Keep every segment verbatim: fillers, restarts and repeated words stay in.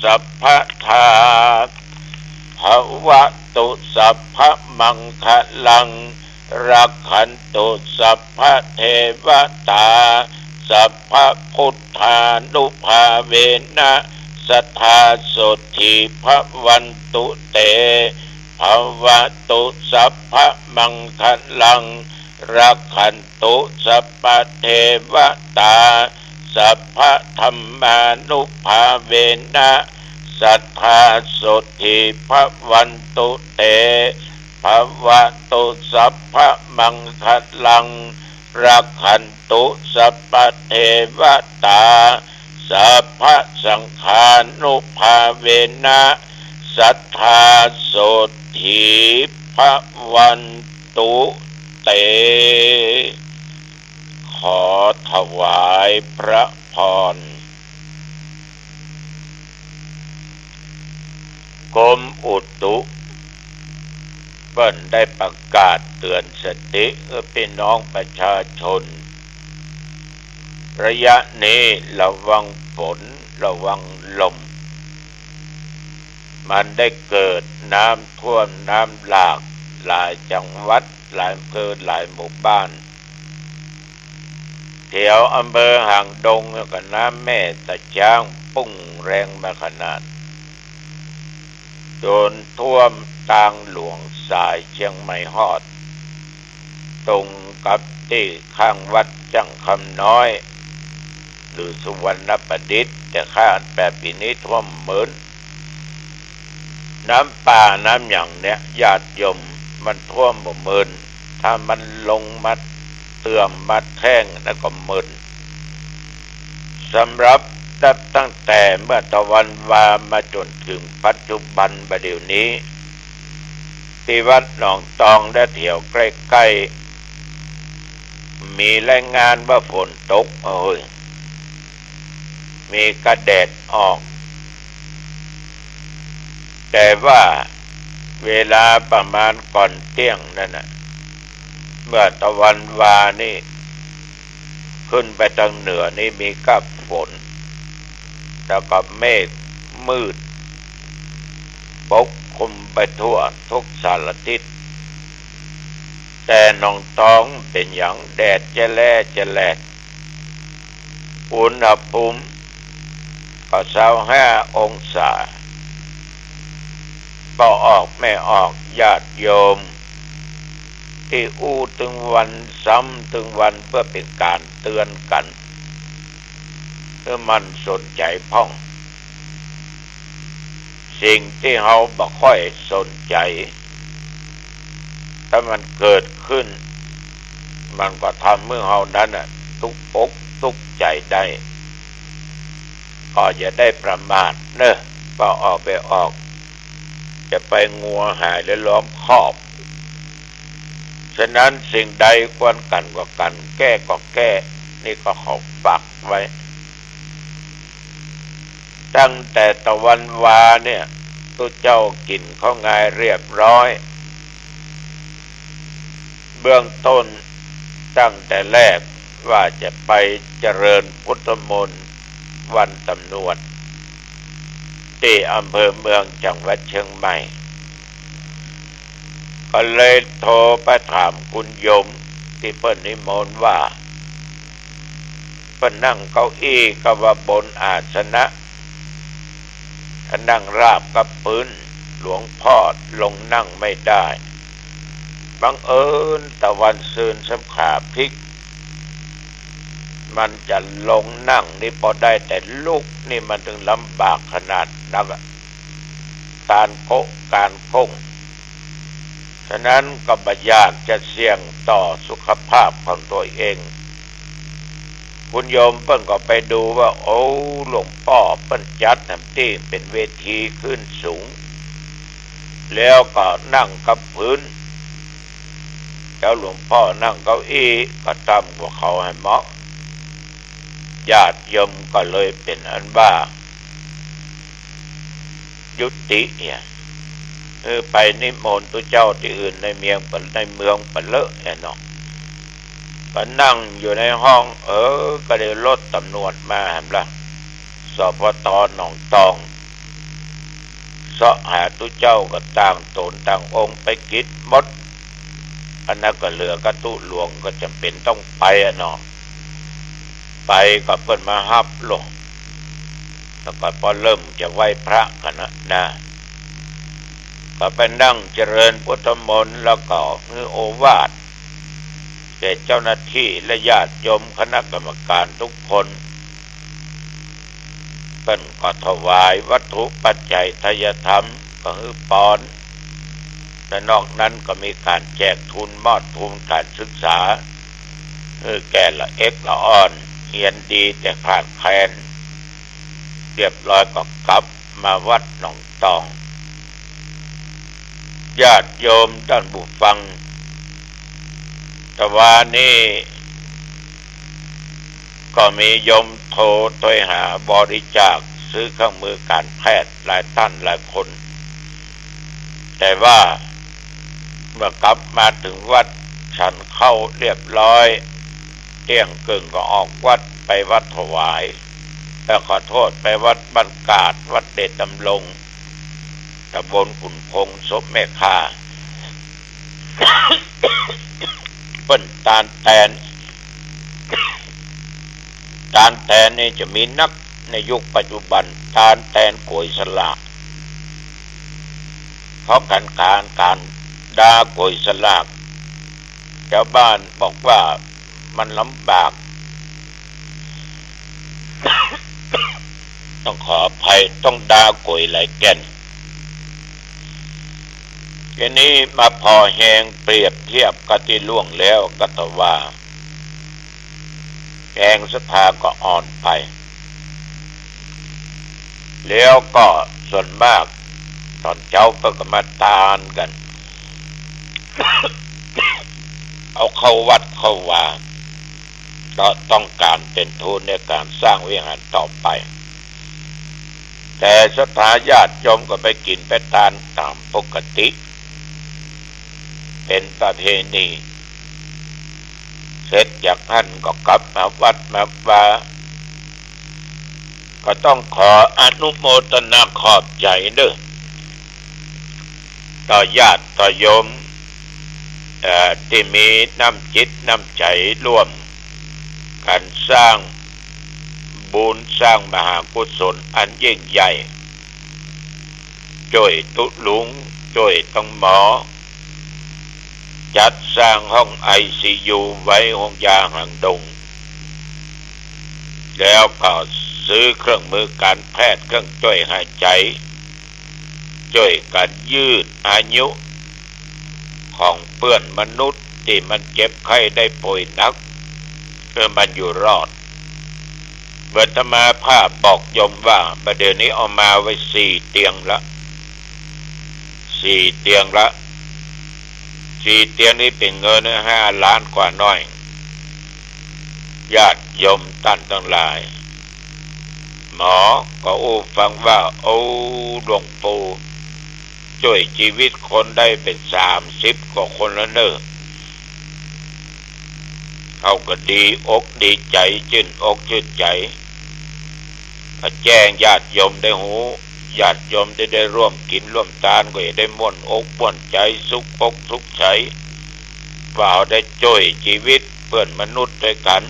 สัพพะทา ภะวะตุสัพพะมังคะลัง รักขันตุสัพพะเทวะตา สัพพะพุทธานุภาเวนะ สัตถาโสตถีภะวันตุเต ภะวะตุสัพพะมังคะลัง รักขันตุสัพพะเทวะตา สัพพะธัมมานุภาเวนะ สัตถาโสตถีภะวันตุเต ภะวะตุสัพพะมังคะลัง รักขันตุสัพพะเทวะตา สัพพะสังฆานุภาเวนะ สัตถาโสตถีภะวันตุเต ขอถวายพระพร กรมอุตุเปิ้นได้ประกาศเตือนสติหื้อพี่น้องประชาชน ระยะนี้ระวังฝน ระวังลม มันได้เกิดน้ำท่วมน้ำหลากหลายจังหวัด หลายอำเภอ หลายหมู่บ้าน แถวอำเภอหางดงก็น้ำแม่ตะจ๊างปุ้งแรงมาขนาด จนท่วมตางหลวงสายเจียงใหม่ฮอด ตรงกับตี้ข้างวัดจ้างคำน้อย หรือสุวรรณประดิษฐ์ แต่ข้าอันแปดปี๋นี้ท่วมเมิน น้ำป่าน้ำหยังเนี่ย ญาติโยม มันท่วมบ่เมิน ถ้ามันลงมาเตื้อมมาแท่งแล้วก็เมิน สำหรับนับตั้งแต่เมื่อตะวันวามาจ๋นเถิงปัจจุบันบ่าเดี่ยวนี้ ตี้วัดหนองตองและแถวใก้ๆ มีรายงานว่าฝนตก โอ้ย มีกระแดดออก แต่ว่าเวลาประมาณก่อนเตี้ยงนั้นน่ะ เมื่อตะวันวานี่ ขึ้นไปตางเหนือนี่มีก้าฝน แล้วก็เมฆมืดปกคลุมไปทั่วทุกสารทิศ แต่หนองตองเป๋นหยังแดดแจแล่แจแลด อุณหภูมิก็ซาวห้าองศา ป้อออกแม่ออก ญาติโยม ตี้อู้ตึงวันซ้ำตึงวันเปื้อเป๋นก๋านเตือนกั๋น หื้อหมั่นสนใจ๋พ่อง สิ่งตี้เฮาบ่ค่อยสนใจ๋ ถ้ามันเกิดขึ้น มันก็ทำหื้อเฮานั้นน่ะ ตุ๊กอกตุ๊กใจ๋ได้ ก็อย่าได้ประมาทเน่อ ป้อออกแม่ออก จะไปงัวหายและล้อมคอก ฉะนั้นสิ่งใดควรกั๋นก็กั๋น แก้ก็แก้ นี่ก็ขอฝากไว้ ตั้งแต่ตะวันวาเนี่ย ตุ๊เจ้ากิ๋นข้าวงายเรียบร้อย เบื้องต้นตั้งแต่แรกว่าจะไปเจริญพุทธมนต์วันตำรวจ ตี้อำเภอเมืองจังหวัดเชียงใหม่ ก็เลยโทรไปถามคุณโยมตี้เปิ้นนิมนต์ว่า เปิ้นนั่งเก้าอี้ก็ว่าบนอาสนะ ถ้านั่งราบกับพื้น หลวงพ่อลงนั่งไม่ได้ บังเอิญตะวันซืนซ้ำขาพลิก มันจะลงนั่งนี่ปอได้ แต่ลุกนี่มันตึงลำบากขนาดนักอะ ก๋านโก๊ะก๋านโก้ง ฉะนั้นก็บ่อยากจะเสี่ยงต่อสุขภาพของตัวเอง คุณโยมเปิ้นก็ไปดูว่า โอ้ หลวงป้อเปิ้นจัดแหมตี้เป๋นเวทีขึ้นสูง แล้วก็นั่งกับพื้น แล้วหลวงป้อนั่งเก้าอี้ก็ต่ำกว่าเขาหื้อเหมาะ ญาติโยมก็เลยเป๋นอันว่า ยุติเนี่ย เออ ไปนิมนต์ตุ๊เจ้าตี้อื่นในเมืองไป ในเมืองไปเลอะเนี่ยเนาะ ก็นั่งอยู่ในห้อง เออ ก็ได้รถตำรวจมาแหมละ สปต.หนองตอง เซาะหาตุ๊เจ้าก็ต่างต๋นต่างองค์ไปกิจหมด อันนั้นก็เหลือกับตุ๊หลวงก็จ๋ำเป๋นต้องไปอะเนาะ ไปก็เปิ้นมาฮับลง แล้วก็ปอเริ่มจะไหว้พระกั๋นนะ นะ ก็ไปนั่งเจริญพุทธมนต์ แล้วก็หื้อโอวาทแก่เจ้าหน้าตี้และญาติโยมคณะกรรมก๋านทุกคน เปิ้นก็ถวายวัตถุปัจจัยทายธรรมก็หื้อปอน และนอกนั้นก็มีก๋านแจกทุนมอบทุนก๋านศึกษา หื้อแก่ละเอ็กละอ่อน เฮียนดีแต่ขาดแคลน เรียบร้อยก็กลับมาวัดหนองตอง ญาติโยมต้านผู้ฟัง ตะวานี้ก็มีโยมโทรตวยหาบริจาคซื้อเครื่องมือก๋านแพทย์หลายต้านหลายคน แต่ว่าเมื่อกลับมาเถิงวัดฉันข้าวเรียบร้อย เตี้ยงเกิ่งก็ออกวัดไปวัดถวาย เอ่อ ขอโทษ ไปวัดบ้านกาด วัดเดชดำรง ตำบลขุนคง ศพแม่ข้า เปิ้นตานแตน ตานแตนนี่จะมีนักในยุคปัจจุบัน ตานแตนก๋วยสลาก เพราะก๋าน ก๋าน ก๋านด่าก๋วยสลาก จาวบ้านบอกว่ามันลำบาก ต้องขออภัย ต้องด่าก๋วยหลายแก่น ทีนี้มาผ่อแฮงเปรียบเทียบกับตี้ล่วงแล้วก็ตะวา แฮงศรัทธาก็อ่อนไป แล้วก็ส่วนมากต๋อนเจ๊าเปิ้นก็มาตานกั๋น เอาเข้าวัดเข้าวา เพราะต้องก๋านเป๋นทุนในก๋านสร้างวิหารต่อไป แต่ศรัทธาญาติโยมก็ไปกิ๋นไปตานต๋ามปกติ เป๋นประเพณี เสร็จจากหั้นก็กลับมาวัดมาวา ก็ต้องขออนุโมทนาขอบใจ๋เน่อ ต่อญาติต่อโยม เอ่อ ตี้มีน้ำจิตน้ำใจ๋ร่วมกั๋นสร้างบุญสร้างมหากุศลอันยิ่งใหญ่ จ้วยตุ๊ลุง จ้วยตังหมอ จัดสร้างห้องไอซียูไว้โฮงยาหางดง แล้วก็ซื้อเครื่องมือก๋านแพทย์ เครื่องจ้วยหายใจ๋ จ้วยกั๋นยืดอายุของเปื้อนมนุษย์ตี้มันเจ็บไข้ได้ป่วยหนัก หื้อมันอยู่รอด อาตมาภาพบอกโยมว่า บ่าเดี่ยวนี้เอามาไว้สี่เตียงละ สี่เตียงละ สี่เตียงนี้เป๋นเงินห้าล้านกว่าน้อย ญาติโยมต้านตังหลาย หมอก็อู้ฟังว่า โอ้ หลวงปู่ จ้วยจีวิตคนได้เป๋นสามสิบกว่าคนแล้วเน่อ เฮาก็ดีอกดีใจ๋ จื้นอกจื้นใจ๋ ก็แจ้งญาติโยมได้ฮู้ ญาติโยมได้ ได้ร่วมกิ๋นร่วมตาน ก็จะได้ม่วนอกม่วนใจ๋ สุขอกสุขใจ๋ ว่าเฮาได้จ้วยจีวิตเปื้อนมนุษย์ตวยกั๋น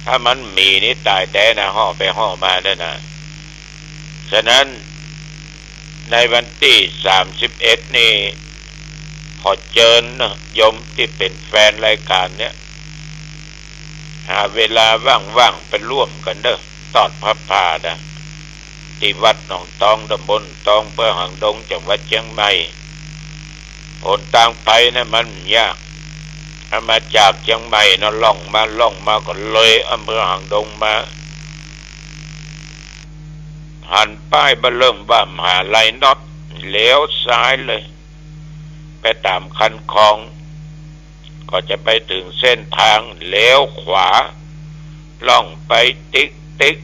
ถ้ามันหมีนี่ต๋ายแต๊นะ ห่อไปห่อมานั่นนะ ฉะนั้น ในวันตี้สามสิบเอ็ดนี่ ขอเจิญนะ โยมตี้เป๋นแฟนรายก๋านเนี่ย หาเวลาว่างๆ ไปร่วมกั๋นเน่อ ตอดผ้าป่านะ ตี้วัดหนองตอง ตำบลตอง อำเภอหางดง จังหวัดเจียงใหม่ หนตางไปนะมันยาก ถ้ามาจากเจียงใหม่นะ ล่องมา ล่องมาก็เลยอำเภอหางดงมา หันป้ายเบ้อเริ่มว่ามหาลัยนอต เลี้ยวซ้ายเลย ไปต๋ามคันคลอง ก็จะไปเถิงเส้นตาง เลี้ยวขวา ล่องไปติ๊กติ๊ก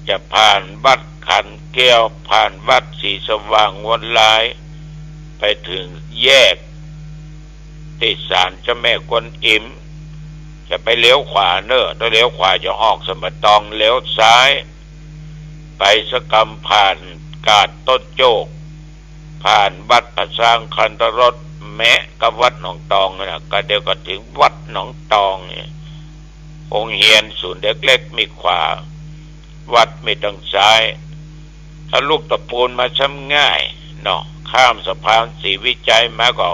จะผ่านวัดขันแก้ว ผ่านวัดศรีสว่างงวนลาย ไปเถิงแยก ตี้ศาลเจ้าแม่กวนอิม จะไปเลี้ยวขวาเน่อ ถ้าเลี้ยวขวาจะออกสัมปะตอง เลี้ยวซ้าย ไปสะกำผ่าน กาดต้นโจ๊ก ผ่านวัดผาซางคันธารส แมะกับวัดหนองตองนะ ก็เดี๋ยวก็เถิงวัดหนองตองเนี่ย โฮงเฮียนศูนย์เด็กเล็กมีขวา วัดมีตางซ้าย ถ้าลูกตะปูนมาซ้ำง่ายเนาะ ข้ามสะพานศรีวิชัยมาก็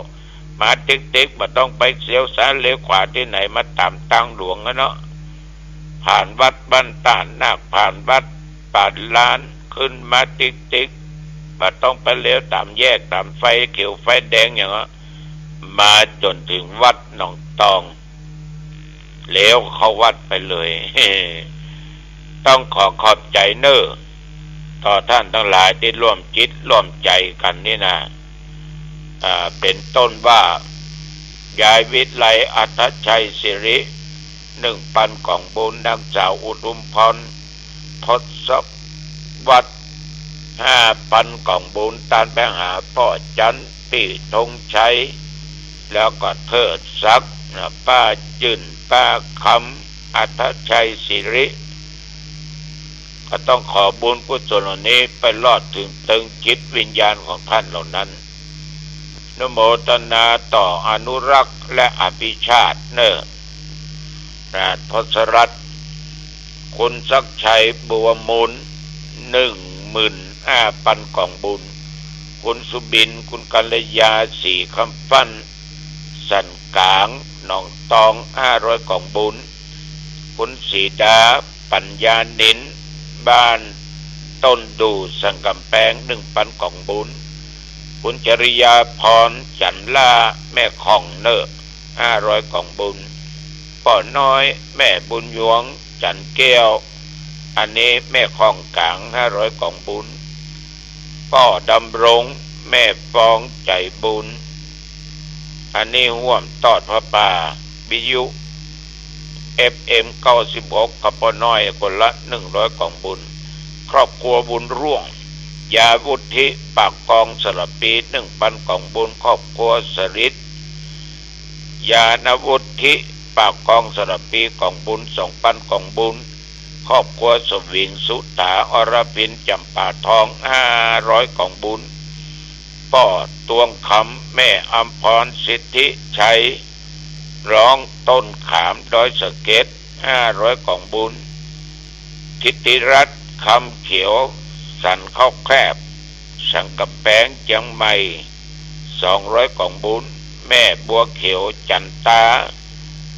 มาติ๊กๆ บ่ต้องไปเสียวซ้ายเลี้ยวขวาตี้ไหน มาต๋ามตางหลวงอะเนาะ ผ่านวัดบ้านต้านนาค ผ่านวัดป่าล้าน ขึ้นมาติ๊กๆ บ่ต้องไปเลี้ยวต๋ามแยกต๋ามไฟเขียวไฟแดงหยังอะ มาจ๋นเถิงวัดหนองตอง เลี้ยวเข้าวัดไปเลย ต้องขอขอบใจ๋เน่อ ต่อต้านตังหลายตี้ร่วมจิตร่วมใจ๋กั๋นนี่นะ อ่า เป๋นต้นว่า ยายวิไล อัธชัยสิริ นึ่งปันก๋องบุญ นางสาวอุทุมพร ทศวรรษ ห้าปันก๋องบุญ ตานไปหาป้อจันทร์ ปี้ธงชัย แล้วก็เทิดศักดิ์นะ ป้าจื้น ป้าคำ อัธชัยสิริ ก็ต้องขอบุญกุศลเหล่านี้ไปรอดเถิงเติงจิตวิญญาณของต้านเหล่านั้น อนุโมทนาต่ออนุรักษ์และอภิชาติเน่อ นะ ทศรัตน์ คุณศักดิ์ชัย บัวมูล นึ่งหมื่นห้าปันก๋องบุญ คุณสุบิน คุณกัลยา ศรีคำฟั่น สันก๋าง หนองตอง ห้าร้อยก๋องบุญ คุณศรีดา ปัญญานิน บ้านต้นดู่ สันก๋ำแปง นึ่งปันก๋องบุญ คุณจริยาพร จันล่า แม่ข่องเน่อ ห้าร้อยก๋องบุญ ป้อน้อย แม่บุญยวง จันแก้ว อันนี้แม่ข่องก๋าง ห้าร้อยก๋องบุญ ป้อดำรง แม่ฟอง ใจ๋บุญ อันนี้ฮ่วมตอดผ้าป่า วิทยุ เอฟเอ็ม เก้าสิบหก กับป้อน้อย คนละหนึ่งร้อยก๋องบุญ ครอบครัวบุญร่วง ยาวุฒิ ปากกอง สระพี นึ่งปันก๋องบุญ ครอบครัวสริต ยานวุฒิ ปากกอง สระพี ก๋องบุญ สองปันก๋องบุญ ครอบครัวสวิง สุถา อรพิน จำปาทอง ห้าร้อยก๋องบุญ ป้อตวงคำ แม่อำพร สิทธิชัย ร้องต้นขาม ดอยสะเก็ด ห้าร้อยก๋องบุญ ทิติรัตน์ คำเขียว สันข้าวแคบ สันก๋ำแปง เจียงใหม่ สองร้อยก๋องบุญ แม่บัวเขียว จันตา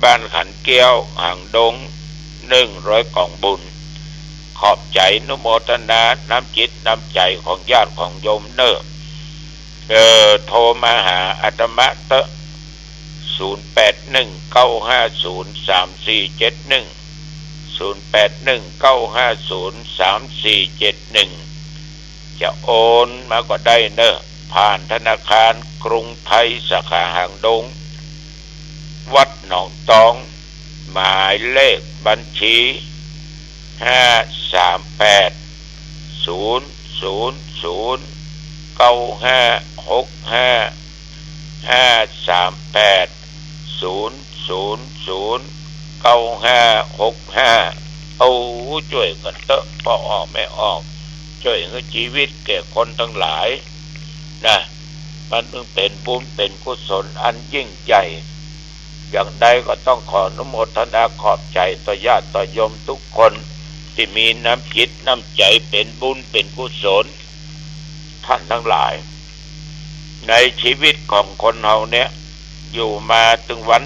บ้านขันเกี้ยว หางดง หนึ่งร้อยก๋องบุญ ขอบใจ๋อนุโมทนาน้ำจิตน้ำใจ๋ของญาติของโยมเน่อ เออ โทรมาหาอาตมาเต๊อะ ศูนย์แปดหนึ่ง เก้าห้าศูนย์ สามสี่เจ็ดหนึ่ง ศูนย์แปดหนึ่ง เก้าห้าศูนย์ สามสี่เจ็ดหนึ่ง จะโอนมาก็ได้เน่อ ผ่านธนาคารกรุงไทยสาขาหางดง วัดหนองตอง หมายเลขบัญชี ห้าสามแปด ศูนย์ศูนย์ศูนย์ เก้าห้าหกห้า ห้าสามแปด ศูนย์ศูนย์ศูนย์ เก้าห้าหกห้า โอ้ จ้วยกั๋นเต๊อะ ป้ออ้อแม่อ้อ จ้วยหื้อจีวิตแก่คนตังหลายนะ มันจึงเป๋นบุญเป๋นกุศลอันยิ่งใหญ่ อย่างใดก็ต้องขออนุโมทนาขอบใจ๋ต่อญาติต่อโยมทุกคน ตี้มีน้ำจิตน้ำใจ๋เป๋นบุญเป๋นกุศล ต้านตังหลาย ในจีวิตของคนเฮาเนี่ย อยู่มาตึงวัน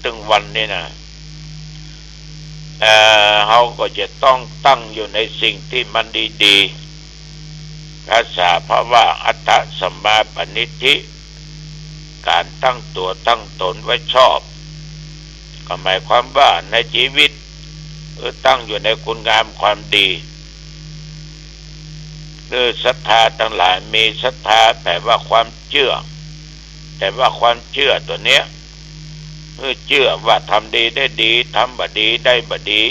ตึงวันนี่นะ เอ่อ เฮาก็จะต้องตั้งอยู่ในสิ่งตี้มันดีๆ ภาษาพระว่า อัตตสัมมาปณิธิ ก๋านตั้งตั๋วตั้งต๋นไว้ชอบ ก็หมายความว่าในจีวิต เออ ตั้งอยู่ในคุณงามความดี เออ ศรัทธาตังหลาย มีศรัทธาแป๋ว่าความเจื้อ แต่ว่าความเจื้อตั๋วเนี้ย เออ เจื้อว่าทำดีได้ดี ทำบ่ดีได้บ่ดี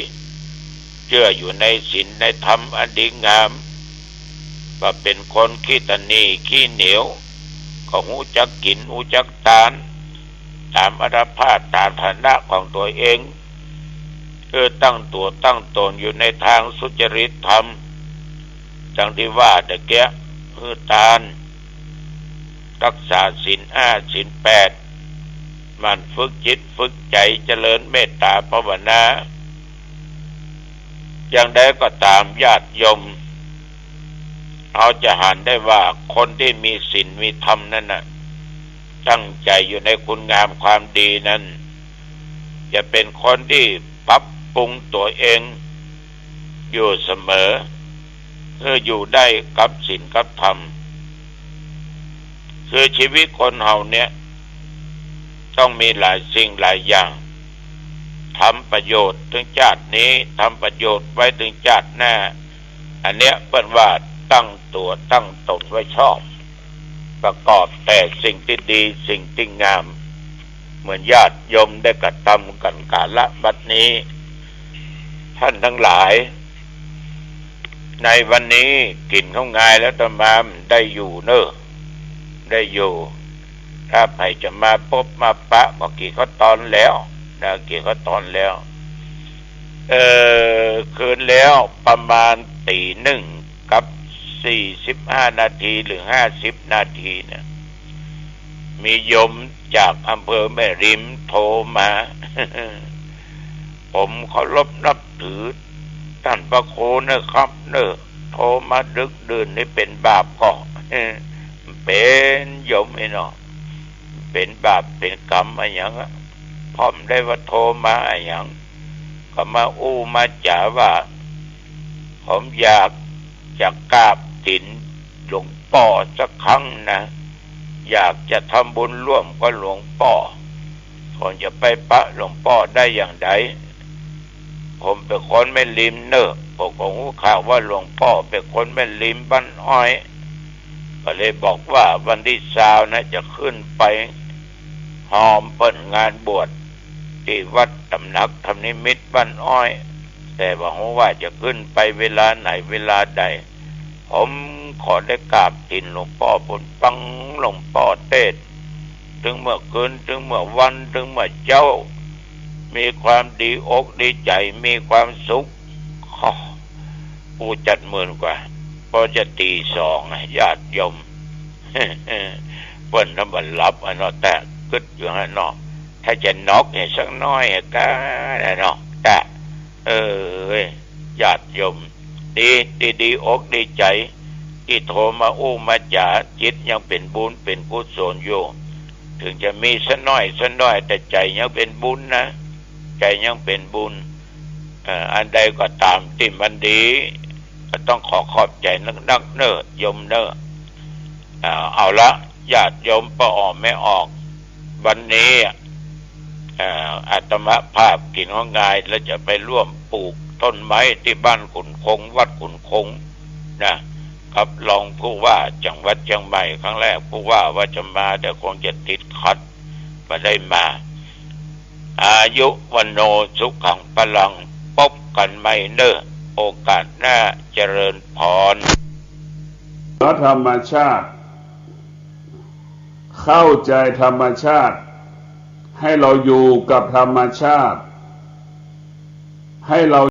เจื้ออยู่ในศีลในธรรมอันดีงาม บ่าเป๋นคนขี้ตะหนี่ขี้เหนียว ก็ฮู้จักกิ๋นฮู้จักตาน ต๋ามอัตภาพต๋ามฐานะของตั๋วเอง เออ ตั้งตั๋วตั้งต๋นอยู่ในตางสุจริตธรรม ดังตี้ว่าตะเกียะ หื้อตาน ฮักษาศีลห้า ศีลแปด หมั่นฝึกจิตฝึกใจ๋เจริญเมตต๋าภาวนา อย่างใดก็ต๋ามญาติโยม เฮาจะหันได้ว่าคนตี้มีศีลมีธรรมนั้นน่ะ ตั้งใจ๋อยู่ในคุณงามความดีนั้น จะเป๋นคนตี้ปรับปรุงตั๋วเองอยู่เสมอ เพื่ออยู่ได้กับศีลกับธรรม คือชีวิตคนเฮาเนี่ย ต้องมีหลายสิ่งหลายอย่าง ทำประโยชน์เถิงจาตินี้ ทำประโยชน์ไว้เถิงจาติหน้า อันเนี้ยเปิ้นว่าตั้งตั๋วตั้งต๋นไว้ชอบ ประกอบแต่สิ่งตี้ดี สิ่งตี้งาม เหมือนญาติโยมได้กระทำกั๋นกาละบัดนี้ ท่านทั้งหลาย ในวันนี้กิ๋นข้าวงายแล้วอาตมาได้อยู่เน่อ ได้อยู่ ถ้าใผจะมาปบมาปะก็กิ๋นข้าวตอนแล้วนะ กิ๋นข้าวตอนแล้ว เอ่อ คืนแล้วประมาณตี๋หนึ่งกับสี่สิบห้านาทีหรือห้าสิบนาทีเนี่ย มีโยมจากอำเภอแม่ริมโทรมา ผมเคารพนับถือต้านพระครูนะครับเน่อ โทรมาดึกดื่นนี่เป๋นบาปก่อ เป๋นโยมไอ้เนาะ เป๋นบาปเป๋นกรรมอะหยังอะ ผมได้ว่าโทรมาอะหยัง ก็มาอู้มาจ๋าว่า ผมอยากจะกราบตี๋นหลวงป้อสักครั้งนะ อยากจะทำบุญร่วมกับหลวงป้อ ผมจะไปปะหลวงป้อได้อย่างใด ผมเป๋นคนแม่ริมเน่อ ผมก็ฮู้ข่าวว่าหลวงป้อเป๋นคนแม่ริมบ้านอ้อย ก็เลยบอกว่าวันตี้ซาวนะจะขึ้นไปฮอมเปิ้นงานบวชตี้วัดต๋ำหนักธรรมนิมิตบ้านอ้อย แต่บ่ฮู้ว่าจะขึ้นไปเวลาไหนเวลาใด ผมขอได้กราบตี๋นหลวงป้อปูนปังหลวงป้อเตสน์ ตึงเมื่อคืน ตึงเมื่อวัน ตึงเมื่อเจ๊า มีความดีอกดีใจ๋ มีความสุข โอ้ อู้จัดเมินกว่า ปอจะตี๋สองอะ ญาติโยม เปิ้นน่ะบ่หลับอะเนาะ แต่กึ๊ดอยู่หั้นเนาะ ถ้าจะน็อกเนี่ยสักหน้อยอะก้านะเนาะ แต่ เออ ญาติโยม ดี ดี ดีอกดีใจ๋ ตี้โทรมาอู้มาจ๋า จิตยังเป๋นบุญเป๋นกุศลอยู่ เถิงจะมีสักหน้อยสักหน้อย แต่ใจ๋ยังเป๋นบุญนะ ใจ๋ยังเป๋นบุญ เอ่อ อันใดก็ต๋ามตี้มันดี ก็ต้องขอขอบใจ๋นักๆ เน่อ โยมเน่อ อ่า เอาละ ญาติโยมป้ออ้อแม่ออก วันนี้ เอ่อ อาตมาภาพกิ๋นข้าวงายแล้วจะไปร่วมปลูกต้นไม้ตี้บ้านขุนคง วัดขุนคงนะ กับรองผู้ว่าจังหวัดเจียงใหม่ครั้งแรก ผู้ว่าว่าจะมาแต่คงจะติดขัด บ่ได้มา อายุวัณโณสุขังพลัง ปบกั๋นใหม่เน่อ โอกาสหน้า เจริญพร ธรรมชาติ เข้าใจ๋ธรรมชาติ ให้เฮาอยู่กับธรรมชาติ ให้เฮา